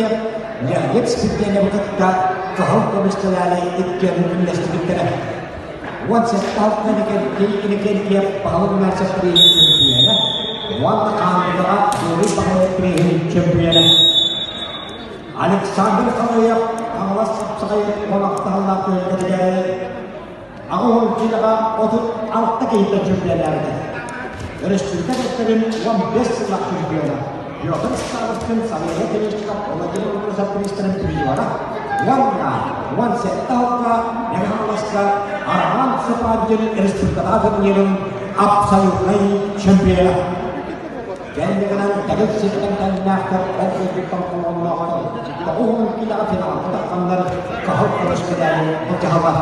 Иннокентьев Леонид Спирденевы кытта кыһыл көмүс мэтээли иккиэн үллэстибиттэрэ. 17 Иннокентий Иннокентьев баһылык Мальцев приһин чөмпүйүөнэ уонна Хаандыгаҕа Юрий Баһылык приһин чөмпүйүөнэ. Александр Халыев Хаҥалас Хапсаҕай уонахтаһаллаах түөлбэтигэр Аҕыс киилэҕэ 36 киһиттэн чөмпүйүөннээбитэ. Өрөспүүбүлүкэ кэттэрин 15 сыллаах чемпиона Петр Старостин, Савелий Терещиков, Владимир Владимирович приистэрин призера уонна 17 алта Мэҥэ Хаҥаласка Роман Сападин республикатааҕы турнирын абсолютнай чемпиона. Кэнникинэн Давид сиртэн тэннээхтэр ол курдуктан толонноохтор 90 киилэҕэ финалга тахсаннар кыһыл көмүс мэдээли былдьаһаллар.